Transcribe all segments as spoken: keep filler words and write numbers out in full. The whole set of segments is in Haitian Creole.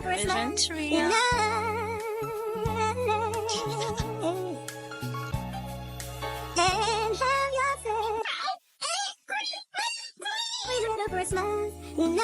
Christmas. Tree. And have yourself a Christmas. Love.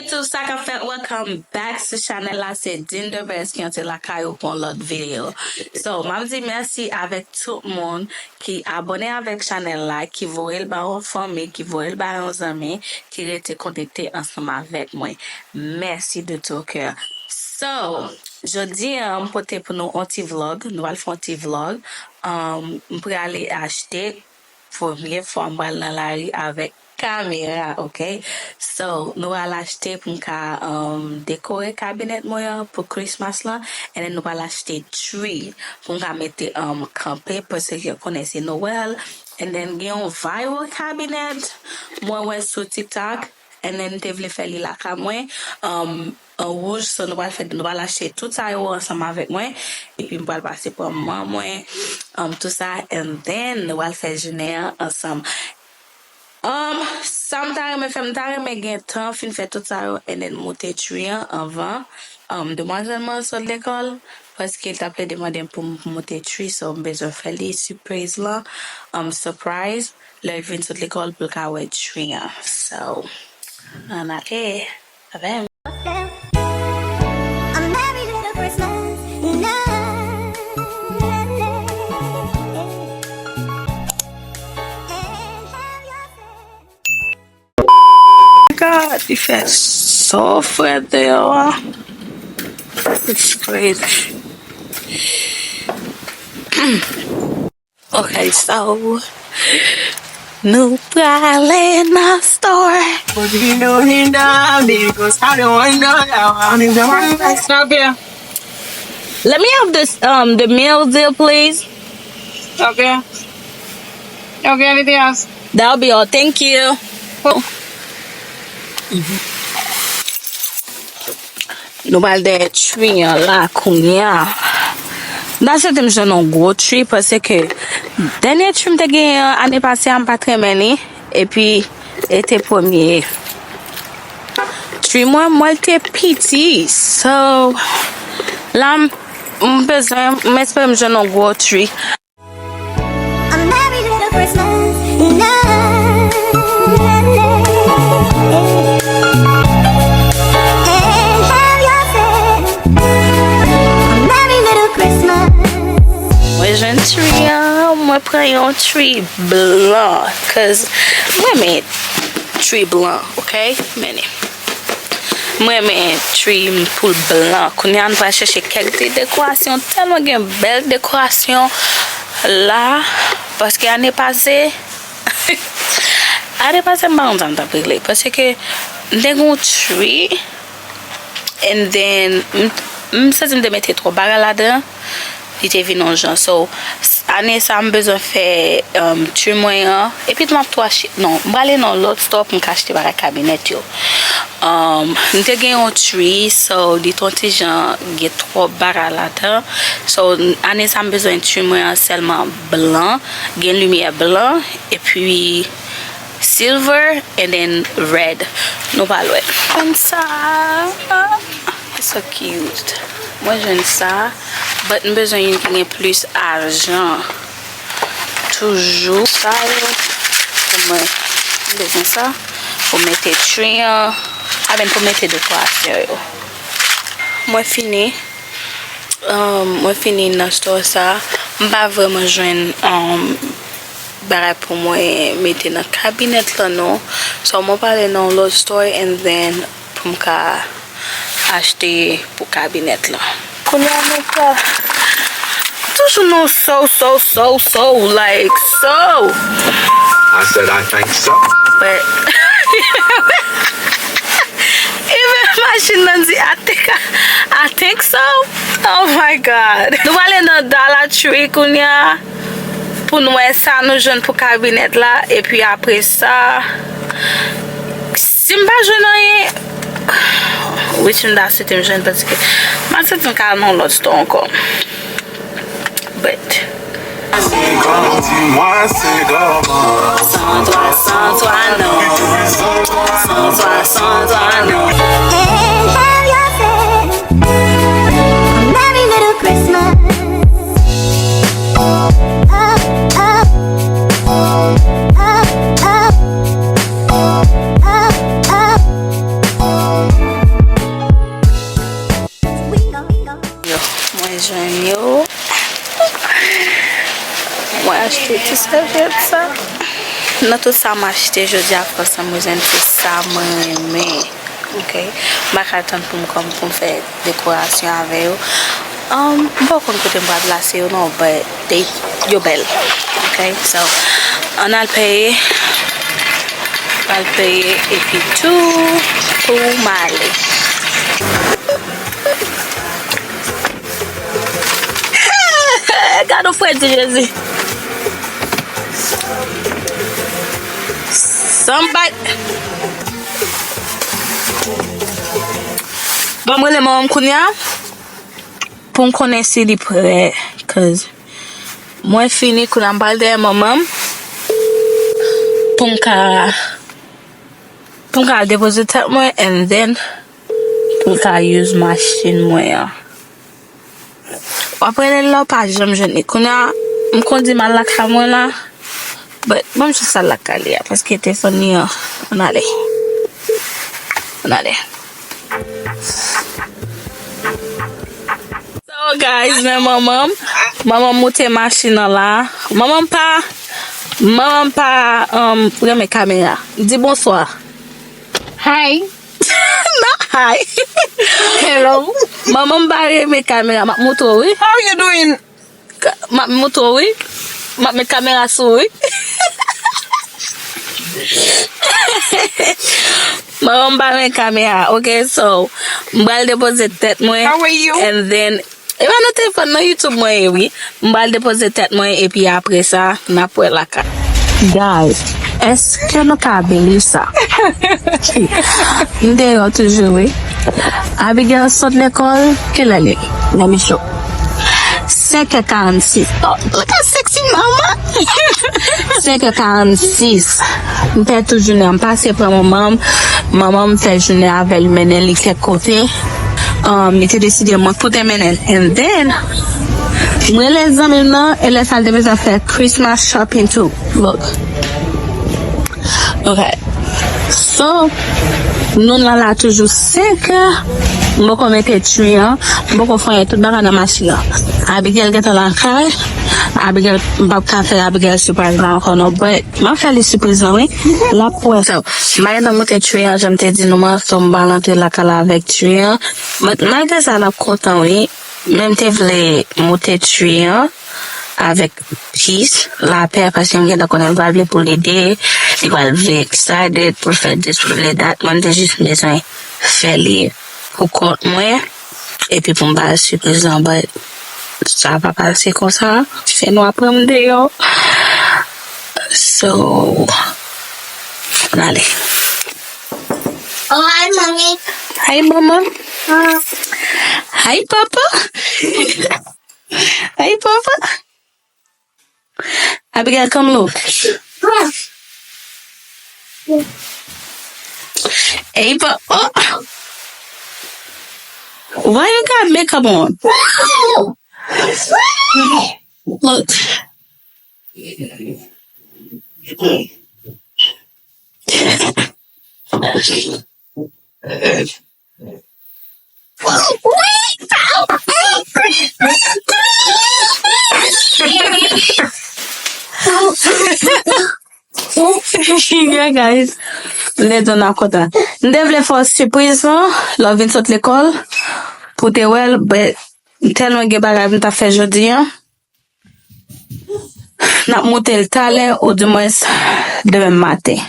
Tout sa k ap fèt, welcome back sou chanèl la. Se Dean the Best ki antre lakay ou pou yon lòt videyo. So, m ap di mèsi avèk tout moun ki abòne avèk chanèl la, ki voye l ba yon fanmi, ki voye l ba yon zanmi, ki rete konekte ansanm avèk mwen. Mèsi de tout cœur. So, jodi a, m pote pou nou yon ti vlog. Nou pral fè yon ti vlog. Um, m prale achte. Premye fwa m pral nan lari avèk kamera, ok? So, nou pral achte pou m ka, um, dekore kabinèt mwen an pou Christmas lan. And then nou pral achte tree pou m ka mete, um, kanpe, paske w konnen se Nwèl. And then gen yon viral kabinèt mwen wè sou TikTok. And then m te vle fè li lakay mwen, um, an wouj, so nou pral fè, nou pral achte tout sa yo ansanm avèk mwen. Epi m pral pase pran manman mwen, um, tout sa. And then nou pral fè jounen an ansanm. Um, sa m ta renmen fè, m ta renmen gen tan fin fè tout sa yo, and then moute tree an anvan, um, demwazèl mwen sot lekòl, paske l t ap plede mande m pou m moute tree, so m bezwen fè li sipriz lan, um, surprise, lè l vin sot lekòl pou l ka wè tree an. So, ann ale avè m. A merry little Christmas. God, li fè so frèt deyò a. It's crazy. Ok, so nou prale nan store. Stop here. Let me have this, um, the meal deal, please. Okay. Okay, anything else? That'll be all. Thank you. Nou pral dèyè tree an la kounye a. M ta swete m jwenn yon gwo tree, paske dènye tree m te genyen an ane pase a, m pa t renmen li. Epi, e te premye tree mwen, mwen te piti. So, la, m, m bezwen, m espere m jwenn yon gwo tree. A merry little Christmas. And have yourself a merry little Christmas. Mwen jwenn tree an, mwen pran yon tree blan, 'cause mwen renmen tree blan, ok? Men, mwen renmen tree m pou l blan. Kounye a, nou pral chèche kèk ti dekorasyon. Tèlman gen bèl dekorasyon la, paske ane pase, ane pase, m pa konn sa m t ap regle, paske m te gen yon tree, and then, m, m santi m te mete twòp bagay ladan, li te vin yon jan. So, s-, ane sa, m bezwen fè, um, tree mwen an. Epi tou, m ap tou achte, non, m prale nan yon lòt store pou m ka achte bagay kabinèt yo. Um, m te gen yon tree, so, li t on ti jan, gen twòp bagay ladan. So, ane sa, m bezwen tree mwen an sèlman blan, gen limyè blan, epi silver, and then red. Nou pral wè. Konn sa. It's so cute. Mwen jwenn sa, but m bezwen youn ki gen plis ajan. Toujou sa yo. Pou mwen, m bezwen sa. Pou mete tree an. Aben pou mete dekorasyon yo. Mwen fini. Um, mwen fini nan store sa. M pa vrèman jwenn, um, bagay pou mwen mete nan kabinèt lan, non. So, mwen prale nan yon lòt store and then pou m ka achte pou kabinèt lan. Kounye a, mwen pa toujou nan so, so, so, so, like, so. I said, "I think so." But even machin nan di, "I think, I think so." Oh my God. Nou prale nan Dollar Tree kounye a. Pou n wè sa nou jwenn pou kabinèt la, epi apre sa, si m pa jwenn anyen, which m ta swete m jwenn, paske m ap santi m ka al nan lòt store ankò. But. Di mwen se kòman. Sans toi, sans toi, non. Sans toi, sans toi, non. Sèvyèt sa. Nan tout sa m achte jodi a, franchman, mwen jwenn se sa mwen renmen. Ok. M pa ka tann pou m kòm pou m fè dekorasyon avè yo. Um, m pa konn kote m pral plase yo non, but they, yo bèl. Ok, so, ann al peye. Pral peye epi tou pou m ale. Gade yon fredi Jezi. Somebody. Bon, mwen rele manman m kounye a pou m konnen si li prè, cause mwen fini kounye a m pral dèyè manman m pou m ka, pou m ka depoze tèt mwen and then pou m ka use machin mwen an. W ap rele l la, w pa janm jwenn li. Kounye a, m kondi m al lakay mwen la. But, ban m jis al lakay li a, paske telefòn li an. Ann ale. Ann ale. So, guys, men manman m. Manman m moute machin nan la. Manman m pa, manman m pa, um, renmen kamera. Di bonswa. Hi. Not hi. Hello. Manman m pa renmen kamera, m ap montre w, wi. How you doing? Ka-, m ap montre w, wi. M ap met kamera sou, wi. Manman m pa renmen kamera, ok? So, m pral depoze tèt mwen. How are you? And then, e pa nan telefòn, nan YouTube mwen ye, wi. M pral depoze tèt mwen, epi apre sa, n ap wè lakay. Guys, èske nou ka believe sa? M deyò toujou, wi. Abigail sot lekòl, kilè li? Let me show. Senkè karannsis. Oh, look at sexy mama. Senkè karannsis. M fè tout jounen an, m pase pran manman m. Manman m fè jounen avè l, mennen li kèk kote. Um, li te deside mwen pou te mennen l. And then, mwen rele zanmi m nan, e lè sa l te bezwen fè Christmas shopping too. Look. Ok. So, nou nan la toujou senkè. M poko mete tree an. M poko fouye tout bagay nan machin nan. Abigail gentan lakay. Abigail, m p ap ka fè Abigail sipriz la ankò non. But, m ap fè li sipriz lan, wi. L ap wè. So, m pa gentan moute tree an, jan m te di nou an, so m pral antre lakay la avèk tree an. But, malgre sa, l ap kontan, wi. Men m te vle moute tree an avèk peace, lapè, paske m gentan konnen l pral vle pou l ede, li pral vle excited pou l fè this, pou l vle that. Mwen, m te jis bezwen fè li pou kont mwen, epi pou m ba l sipriz lan, but sa pa pase konsa, fè nwa pran m deyò. So, ann ale. Oh, hi, mommy. Hi, mama. Uh, hi, papa. Hi, papa. Abigail, come look. Hey, pa-, oh. Why you got makeup on? Look. Yeah, guys. Lè don ap kontan. M te vle fè w sipriz lan, lè w vin sot lekòl, pou te wè l, but tèlman gen bagay pou m ta fè jodi an. N ap monte l talè, oudimwens demen maten.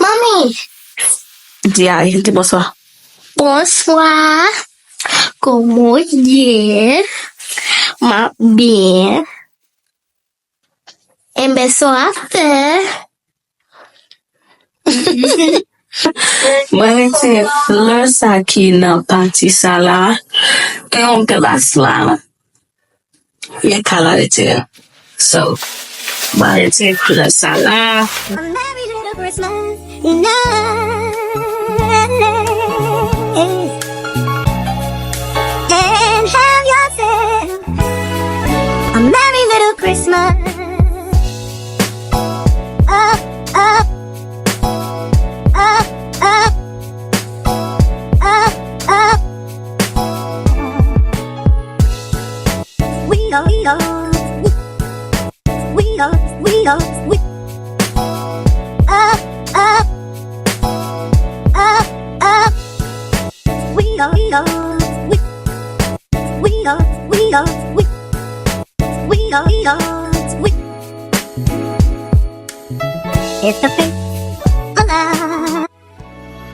Manmi! Di hi, di bonswa. Bonswa. Kòman w ye? M ap byen. Enben, sa w ap fè? Mwen retire flè sa ki nan pati sa la. Gen yon plas la. Men ka la retire. So, mwen retire flè sa la. A merry little Christmas, you know, and have yourself a merry little Christmas. Up, up, up, up, up, up. We are, we are, we are, we A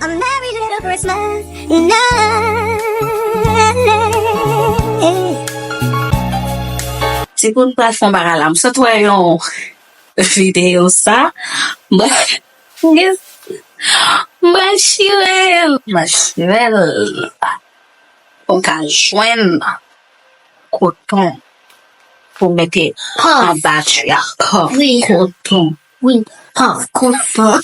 merry little Christmas night. Ti kout pral fè yon bagay la. M sot wè yon videyo sa. Mwen, mwen chire l. Mwen chire l. Pou m ka jwenn koton pou mete anba tray la. Koton. Wi, paf, koton.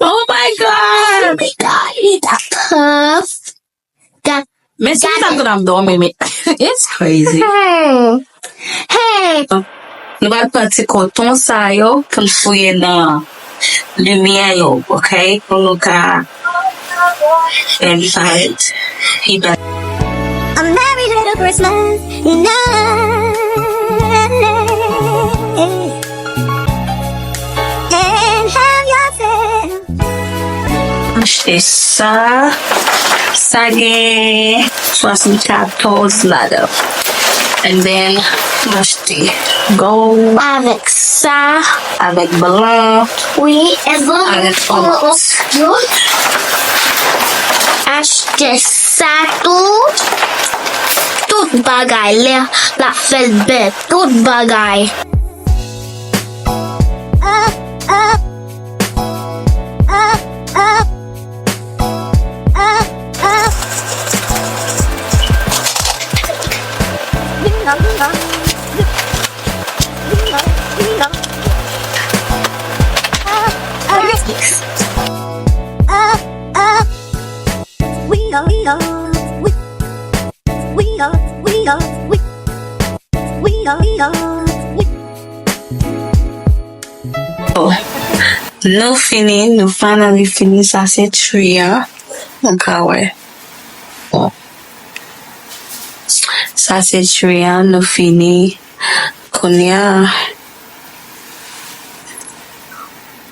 Oh my God! Oh my God, li ta paf. Men si sa m konn ap dòmi, men it's crazy. Hey! Nou pral pran ti koton sa yo pou n fouye nan limyè yo, ok? Pou nou ka fè l parèt pi bèl. A merry little Christmas night. And have yourself Achte sa. Sa gen swasannkatòz ladan. And then, m achte gold. Avèk sa. Avèk blan. Wi, e blan. Avèk oranj. Achte sa tou. Tout bagay lè l ap fè l bèl. Tout bagay. Up, up. Up, up, up, up. We love, we love, we love, we love. Up, up, up, up. We are, we are, we, we are, we are, we, we are, we are, we. Oh. Nou fini, nou finally fini. Sa se tree an. Nou ka wè. Bon. Sa se tree an, nou fini. Kounye a.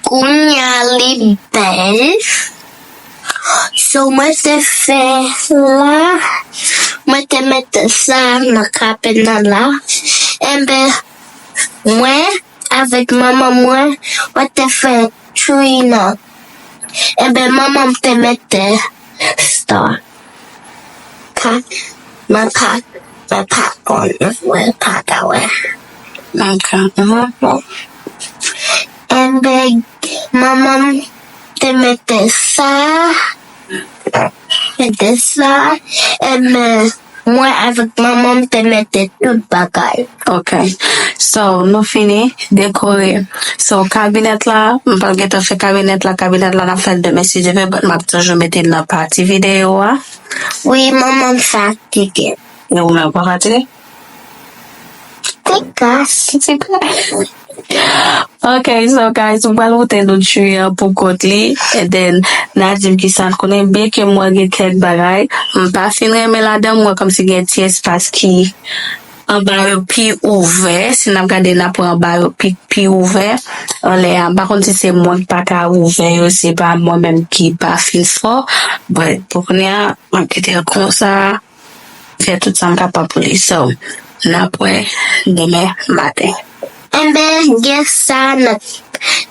Kounye a li bèl. So, mwen te fè la, mwen te mete sa nan kabinet la. Enben, mwen avèk manman mwen, mwen te fè tree nan. Enben, manman m te mete star. Pa, mwen pa, mwen pa konn, mwen pa ka wè. Ok. Mhm. Enben, manman m te mete sa, mete sa, enben, mwen avèk manman m te mete tout bagay. Ok. So, nou fini dekore. So, kabinet la, m pral gentan fè kabinet la, kabinet la n ap fè l demen si Dye vle, but m ap toujou mete l nan pati videyo a. Wi, manman m fatige. E ou menm, ou pa fatige? Ti kras. Ti kras. Ok, so guys, m pral montre nou tree an pou kont li, and then n a di m kisa n konnen, byenke m wè gen kèk bagay m pa fin renmen ladan, m wè kòmsi gen ti espas ki anba yo pi ouvè. Si n ap gade, n ap wè anba yo pi, pi ouvè. Anlè a, m pa konn si se mwen ki pa ka ouvè yo, se pa mwen menm ki pa fin fò. But pou kounye a, m ap kite l konsa. Fè tout sa m kapab pou li. So, n ap wè demen maten. Enben, gen sa nan,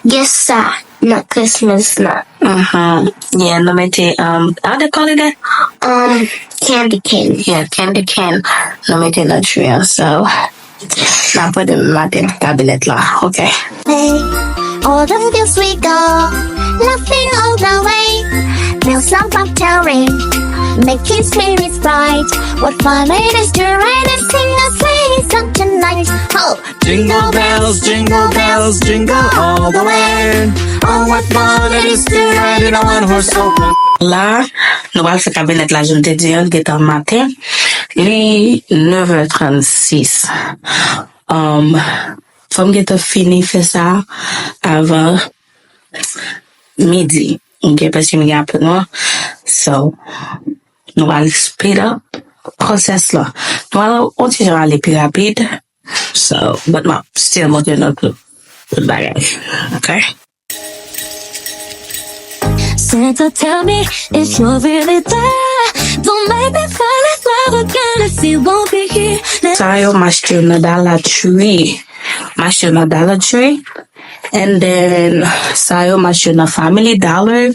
gen sa nan Christmas la. Mhm. Yeah, nou mete, um, how they call it that? Um, candy cane. Yeah, candy cane. Nou mete nan tree an. So, n ap wè demen maten kabinet la. Ok. All the hills we go, laughing all the way. Bells on Bob Terry, making spirits bright. What fun it is to ride and sing a sleighing song tonight. Ho! Jingle bells, jingle bells, jingle all the way. Oh, what fun it is to ride in a one-horse open. La, nou pral fè kabinet la, jan m te di an, gentan maten. Li nèf è trannsis. Um, fò m gentan fini fè sa avan midi. Ok, paske m gen apèl mwen. So, nou pral speed up process la. Nou pral yon ti jan ale pi rapid. So, but m ap still montre nou tout, tout bagay. Ok? Santa, tell me if you're really there. Don't make me fall in love again if you won't be here. Sa yo m achte yo nan Dollar Tree. M achte yo nan Dollar Tree. And then, sa yo m achte nan Family Dollar.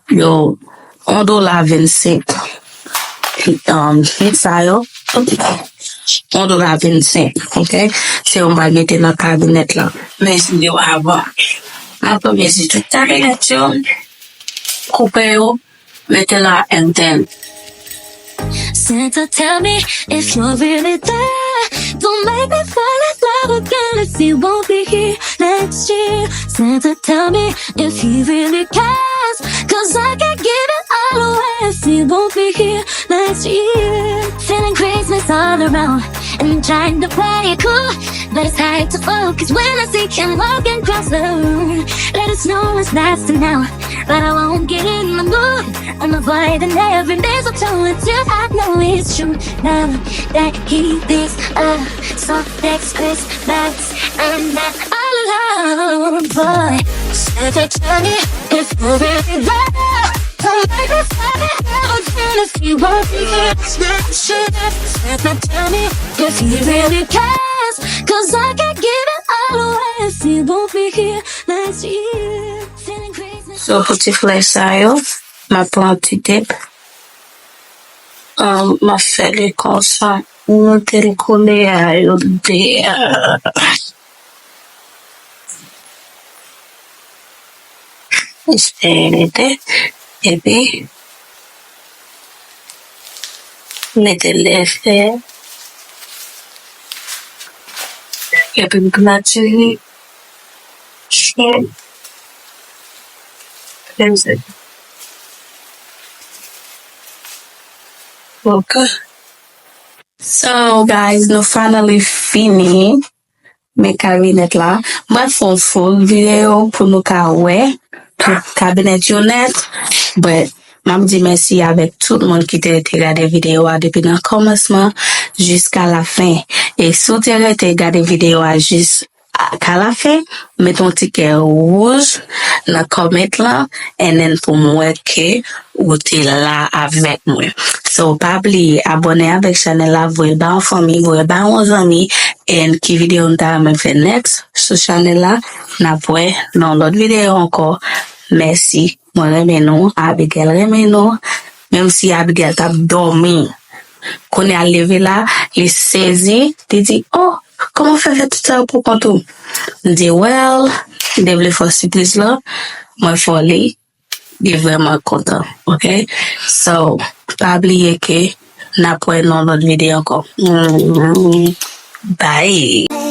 Yo, yon dola vennsenk. Um, sa yo, yon dola vennsenk, ok? Se yo m pral mete nan kabinèt la. Mezi yo avan. M ap mezi tout kabinèt yo. Koupe yo. Mete la and then. Santa, tell me if you're really there. Don't make me fall in love again if you won't be here next year. Santa, tell me if he really cares. Cause I can't give it all away if he won't be here next year. Feeling Christmas all around and trying to play it cool. But it's hard to focus when I see him walking across the room. Let us know what's lasting now. But I won't get in the mood. I'm avoiding every mistletoe until I know it's true. Now that he thinks of soft next Christmas, I'm not all alone, boy. Santa, tell me if you're really there. Don't make me fall in love again if you won't be here. Santa, tell me if he really cares. Cause I can't give it all away if he won't be here next year. Feeling Christmas. So, pou ti flè sa yo, m ap pran ti tep. Um, m ap fè li konsa. Mwen te l kole a yo de a. Espere mete. Epi, mete lèfè. Epi m gratine. Cleanse it. Ok. So, guys, nou finally fini. Men kabinèt la. Mwen fè yon full videyo pou nou ka wè tout kabinèt yo nèt. But, m ap di mèsi avèk tout moun ki te rete gade videyo a depi nan kòmansman jiska la fen. E si w te rete gade videyo a jis a, ka la fen, mete yon ti kè wouj nan comment lan, and then pou m wè ke ou te la avèk mwen. So, pa bliye abòne avèk chanèl la, voye l ba yon fanmi, voye l ba yon zanmi, and ki videyo nou ta renmen fè next sou chanèl la, n ap wè nan yon lòt videyo ankò. Mèsi. Mwen renmen nou, Abigail renmen nou. Menm si Abigail t ap dòmi, kounye a l leve la, li sezi, li di, "Oh, kòman w fè fè tout sa yo pou kont ou?" M di, "Well, m te vle fè w sipriz lan, mwen fè w li, li vrèman kontan, ok?" So, pa bliye ke n ap wè nan lòt videyo ankò. Bye!